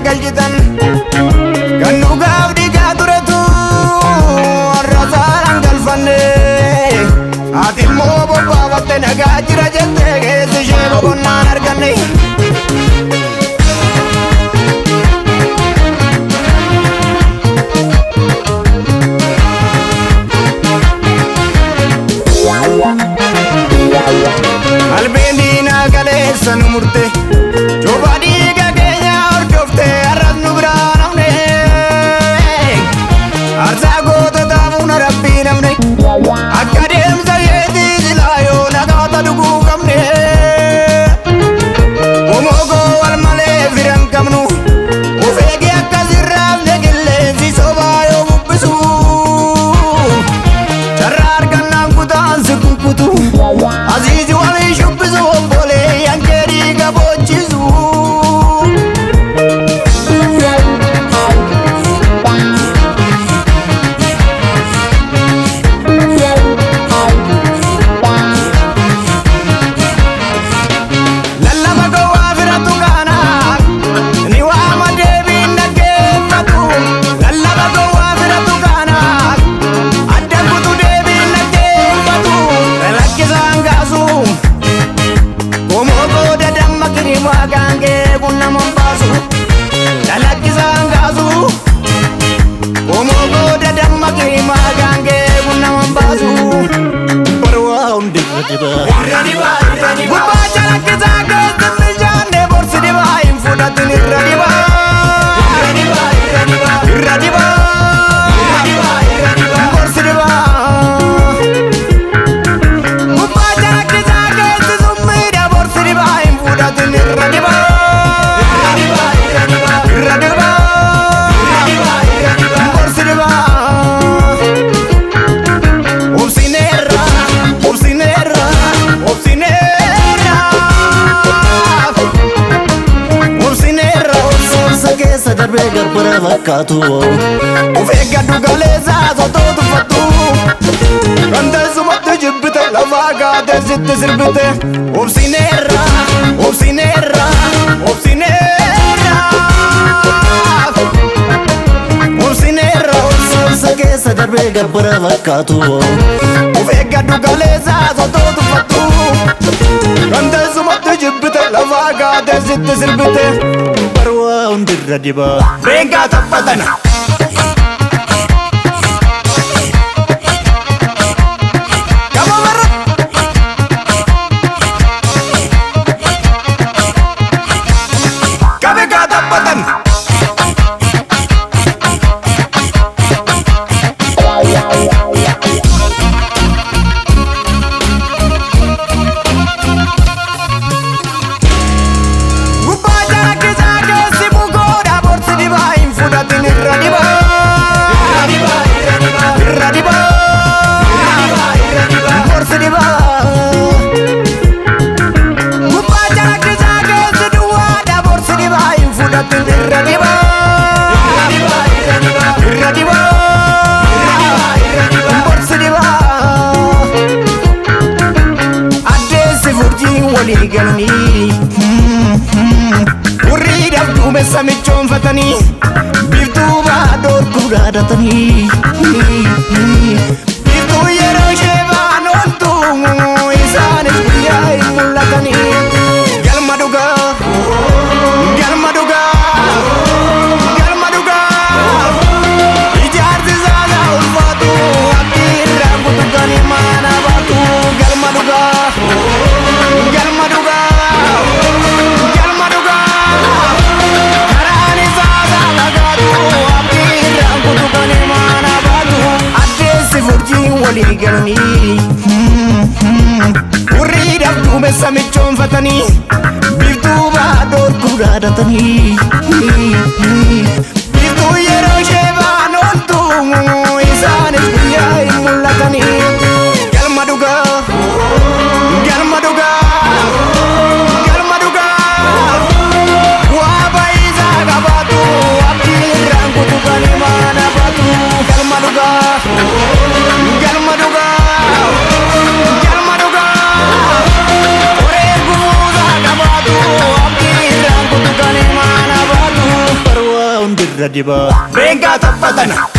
galchitan. Kan dhugaaf dhiigaa turetu har'a saaraan galfanne. Ati immoo bobbaafatte nagaa jira jettee keessi ishee boqonnaan arganne. Albeen diinaa kaleessa nu murte, cufa dhiiga keenya hordofte, har'as nu biraa namne. Aarsaa gootota fuuna rabbii namne, akka deemsa keetii silaa yoo nagaata dhuguu qabne. Homoogoo wal malee firan qabnu, of eegi akka sirraafne qilleensi sobaa yoo bubbisu. Carraa argannaan kutaan si kukkutu, asiisi walii shubbisu, obboleeyyan kee dhiiga boochisu. Lallaba gowwaa firatu kaana, ni waama deebiin dhaggeeffatu. Lallaba gowwaa firatu kaana, adda kutu deebiin dhaggeeffatu. Lakkisaan kaasu, qomoo booda damma kirimaa gaangee kun nama hin baasu. Lalakkisaan kaasu, qomoo booda damma kirimaa gaangee kun nama hin baasu. Barwaa hundi irra dibaa. Gubbaa calaqqisaa keessi mijaanne borsi dibaa hin fudhatin irra dibaa. Irra dibaa. Borsi dibaa. Gubbaa calaqqisaa keessi summiidha borsi dibaa hin fudhatin irra dibaa. Irra dibaa. Borsi dibaa. Obsineerra, obsineerra, obsineerra. Obsineerra, Obsa keessa darbee garbara fakkaatu. Of eeggadhu galeessaa sotoo tuffattu. Kan teessumatti jibbite lafaa kaatee sitti sirbite. Obsineerra, obsineerra, obsineerra. Obsineerra, Obsa keessa darbee garbara fakkaatu. Of eeggadhu galeessaa sotoo tuffattu. Kan teessumatti jibbite lafaa kaatee sitti sirbite. Barwaa hundi irra dibaa. Reengaa taphatana. Gama barra. Qabe kaa taphatan. Gubbaa calaqqisaa keessi bukoodha borsi dibaa hin fudhatin irra dibaa. Irra dibaa. Borsi dibaa. Gubbaa calaqqisaa keessi duwwaadha borsi dibaa hin fudhatin irra dibaa. Irra dibaa. Borsi dibaa. Addeessi furjiin walii galanii, hurriidhaaf duumessa michoonfatanii, biiftuu baadhoorkuu dhaadatanii, biiftuu yeroo ishee baan ooltu isaanis guyyaa hin mul'atanii. Galma dhugaa, galma dhugaa, galma dhugaa, ijaarsi isaa ulfaatu, abdii irraan kutukanii maana baatu. Galma dhugaa, galma dhugaa, galma dhugaa, karaan isaa fagaatu, abdii irraan kutukanii maana baatu. Addeessi furjiin walii galanii, hurriidhaaf duumessa michoonfatanii, biiftuu baadhoorkuu dhaadatanii, biiftuu yeroo ishee baan ooltu isaanis guyyaa hin mul'atanii. Galma dhugaa, galma dhugaa, galma dhugaa, waa baay'isaa qabaatu, abdii irraan kutukanii maana baatu. Galma dhugaa, galma dhugaa, galma dhugaa, qoree gufuusaa qabaatu, abdii irraan kutukanii maana baatu. hundirra dibaa. Reengaa taphatana.